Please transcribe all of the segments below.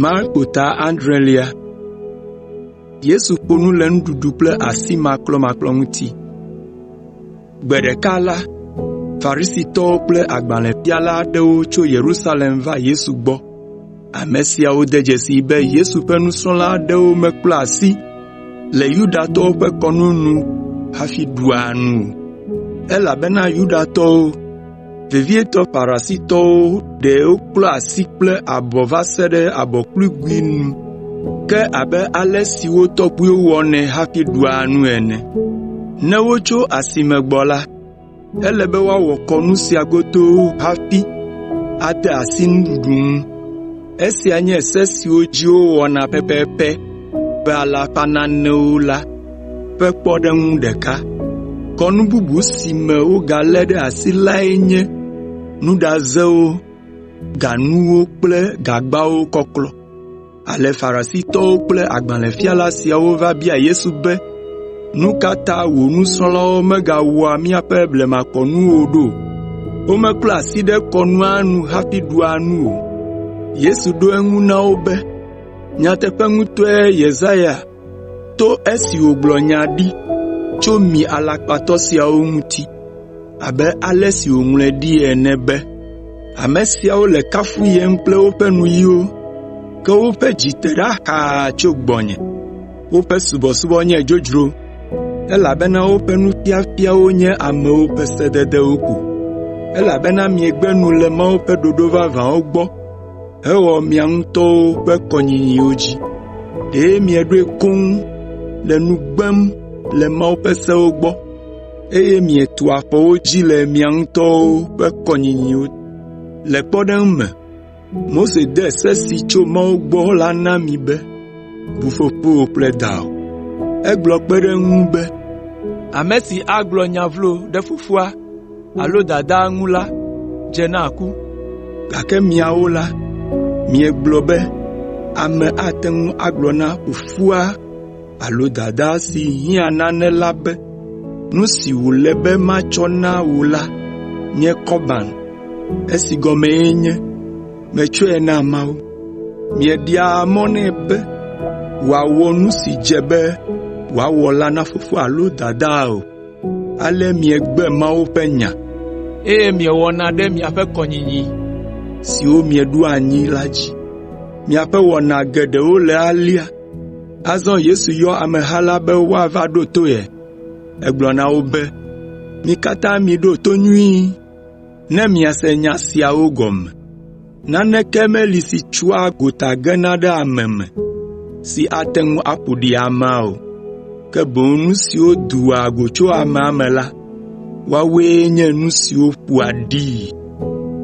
Marko ta adrelia. Yesu ƒo nu le nuɖuɖu kple asi maklɔmaklɔ ŋuti. Gbe ɖeka la, Farisitɔwo kple agbalẽfiala aɖewo tso Yerusalem va Yesu gbɔ. Ame siawo de dzesii be Yesu ƒe nusrɔ̃la aɖewo meklɔa asi le Yudatɔwo ƒe kɔnu nu hafi ɖua nu o, elabena Yudatɔwo, vevietɔ Farisitɔwo ɖe woklɔa asi kple abɔ va se ɖe abɔklugui nu ke abe ale si wo tɔgbuiwo wɔnɛ hafi ɖua nu ene. Ne wotso asi me gbɔ la, ele be woawɔ kɔnu sia godoo hafi ade asi nuɖuɖu ŋu. Esia nye se siwo dzi wowɔna pɛpɛpɛ ƒe alafa nanewo la ƒe kpɔɖeŋu ɖeka. Kɔnu bubu si me wogalé ɖe asi lae nye nuɖazewo, ganuwo kple gagbawo kɔklɔ. Ale Farisitɔwo kple agbalẽfiala siawo va bia Yesu be, “Nu ka ta wò nusrɔ̃lawo megawɔa míaƒe blemakɔnuwo o ɖo? Womeklɔa asi ɖe kɔnua nu hafi ɖua nu o.” Yesu ɖo eŋu na wo be, “Nyateƒe ŋutɔe Yesaya to esi wògblɔ nya ɖi tso mi alakpatɔ siawo ŋuti abe ale si wòŋlɔe ɖi ene be, “ ‘Ame siawo le kafuyem kple woƒe nuyiwo, ke woƒe dzi te ɖa xaa tso gbɔnye. Woƒe subɔsubɔ nye dzodzro, elabena woƒe nufiafiawo nye amewo ƒe sededewo ko.’ Elabena miegbe nu le Mawu ƒe ɖoɖo vavãwo gbɔ hewɔ mia ŋutɔwo ƒe kɔnyinyiwo dzi. Ɖe mieɖoe koŋ le nu gbem le Mawu ƒe sewo gbɔ, eye mietua afɔ wo dzi le mia ŋutɔwo ƒe kɔnyinyiwo. Le kpɔɖeŋu me, Mose de se si tso Mawu gbɔ la na mi be, ‘Bu fofowò kple dawò.’ Egblɔ kpe ɖe eŋu be, ‘Ame si agblɔ nya vlo ɖe fofoa alo dadaa ŋu la dze na ku.’ Gake miawo la, miegblɔ be ame ate ŋu agblɔ na fofoa alo dadaa si hiã nane la be, ‘Nu si wòle be matsɔ na wò la nye Kɔban’ (esi gɔmee nye, ‘Metsɔe na Mawu’). Mieɖea mɔ nɛ be wòawɔ nu si dze be wòawɔ la na fofoa alo dadaa o. Ale miegbe Mawu ƒe nya, eye miewɔna ɖe miaƒe kɔnyinyi siwo mieɖo anyi la dzi. Miaƒe wɔna geɖewo le alea.” Azɔ Yesu yɔ ameha la be woava ɖo to ye. Egblɔ na wo be, “Mi katã miɖo to nyuie ne miase nya siawo gɔme. Naneke meli si tsoa gota gena ɖe ame me si ate ŋu aƒo ɖi amea o, ke boŋ nu siwo doa go tso amea me la, woawoe nye nu siwo ƒoa ɖii.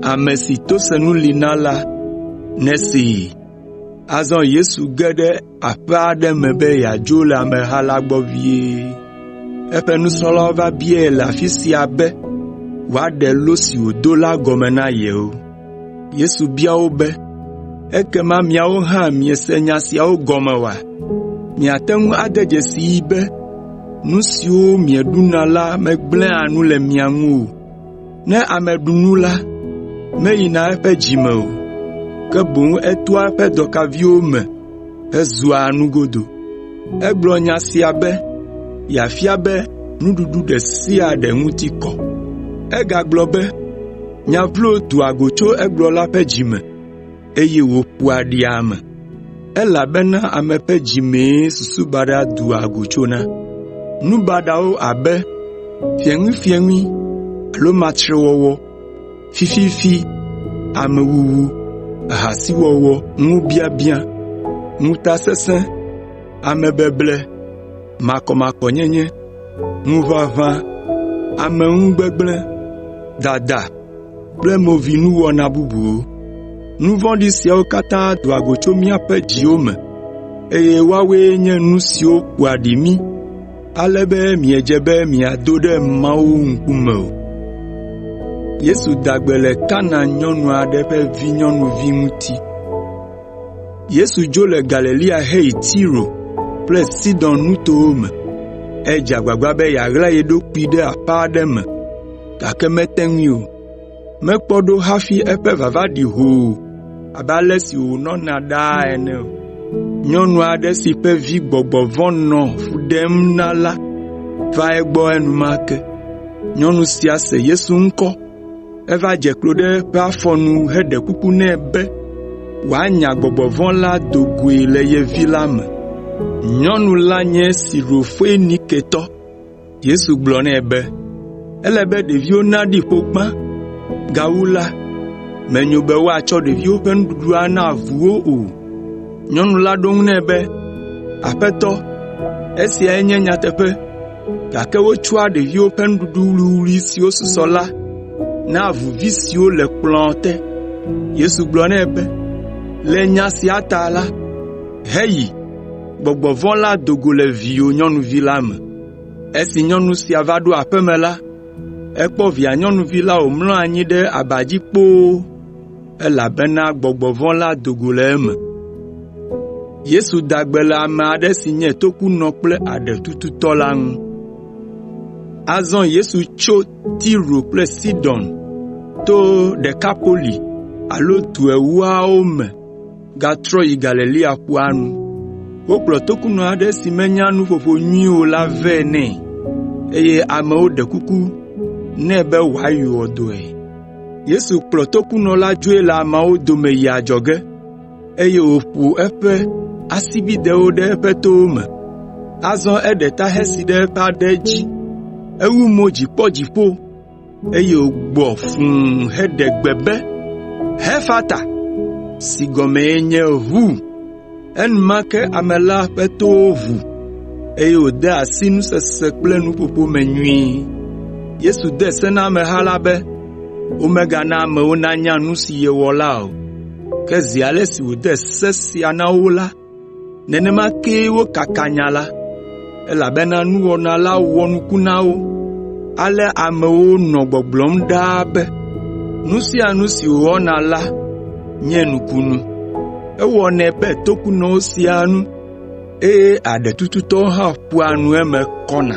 Ame si tosenu li na la nesee.” Azɔ Yesu ge ɖe aƒe aɖe me be yeadzo le ameha la gbɔ vie. Eƒe nusrɔ̃lawo va biae le afi sia be wòaɖe lo si wòdo la gɔme na yewo. Yesu bia wo be, “Ekema miawo hã miese nya siawo gɔme oa? Miate ŋu ade dzesii be nu siwo mieɖuna la megblẽa nu le mia ŋu o. Ne ame ɖu nu la, meyina eƒe dzi me o, ke boŋ etoa eƒe dɔkaviwo me hezua nugodo.” Egblɔ nya sia be yeafia be nuɖuɖu ɖe sia ɖe ŋuti kɔ. Egagblɔ be, “Nya vlo doa go tso egblɔla ƒe dzi me, eye wòƒoa ɖi ame, elabena ame ƒe dzi mee susu baɖa doa go tsona. Nu baɖawo abe fieŋuifieŋui alo matrewɔwɔ, fififi, amewuwu, ahasiwɔwɔ, ŋubiabiã, ŋutasesẽ, amebeble, makɔmakɔnyenye, ŋuʋaʋã, ameŋugbegblẽ, dada kple movinuwɔna bubuwo. Nu vɔ̃ɖi siawo katã doa go tso míaƒe dziwo me, eye woawoe nye nu siwo ƒoa ɖi mí ale be miedze be miado ɖe Mawu ŋkume o.” Yesu da gbe le Kanaan nyɔnu aɖe ƒe vinyɔnuvi ŋuti. Yesu dzo le Galilea heyi Tiro kple Sidon nutowo me. Edze agbagba be yeaɣla ye ɖokui ɖe aƒe aɖe me, gake mete ŋui o. Mekpɔ ɖo hafi eƒe vava ɖi hoo. abe ale si wònɔna ɖaa ene o. Nyɔnu aɖe si ƒe vi gbɔgbɔ vɔ̃ nɔ fu ɖem na la va egbɔ enumake. Nyɔnu sia se Yesu ŋkɔ. Eva dze klo ɖe eƒe afɔ nu heɖe kuku nɛ be wòanya gbɔgbɔ vɔ̃ la do goe le ye vi la me. Nyɔnu la nye Sirofoeniketɔ. Yesu gblɔ nɛ be, “Ele be ɖeviwo naɖi ƒo gbã, gawu la, menyo be woatsɔ ɖeviwo ƒe nuɖuɖu ana avuwo o.” Nyɔnu la ɖo eŋu nɛ be, “Aƒetɔ, esiae nye nyateƒe, gake wotsɔa ɖeviwo ƒe nuɖuɖu wuwlui siwo susɔ la na avuvi siwo le kplɔ̃ te.” Yesu gblɔ nɛ be, “Le nya sia ta la, heyi, gbɔgbɔ vɔ̃ la do go le viwò nyɔnuvi la me.” Esi nyɔnu sia va ɖo aƒe me la, ekpɔ via nyɔnuvi la wòmlɔ anyi ɖe aba dzi kpoo, elabena gbɔgbɔ vɔ̃ la do go le eme. Yesu da gbe le ame aɖe si nye tokunɔ kple aɖetututɔ la ŋu. Azɔ Yesu tso Tiro kple Sidon to Dekapoli alo Du Ewoawo me gatrɔ yi Galilea ƒua nu. Wokplɔ tokunɔ aɖe si menya nuƒoƒo nyuie o la vɛ nɛ, eye amewo ɖe kuku nɛ be wòayɔ dɔe. Yesu kplɔ tokunɔ la dzoe le ameawo dome yi adzɔge, eye wòƒo eƒe asibidɛwo ɖe eƒe towo me. Azɔ eɖe ta hesi ɖe eƒe aɖe dzi, ewu mo dzi kpɔ dziƒo, eye wògbɔ fũu heɖe gbe be, “Hefata” si gɔmee nye “Ʋu!” Enumake ame la ƒe towo ʋu, eye wòde asi nusese kple nuƒoƒo me nyuie. Yesu de se na ameha la be womegana amewo nanya nu si yewɔ la o. Ke zi ale si wòde se sia na wo la, nenema kee wokaka nya la, elabena nuwɔna la wɔ nuku na wo. Ale amewo nɔ gbɔgblɔm ɖaa be, “Nu sia nu si wòwɔna la nye nukunu. Ewɔnɛ be tokunɔwo sea nu, eye aɖetututɔwo hã ƒoa nu eme kɔna.”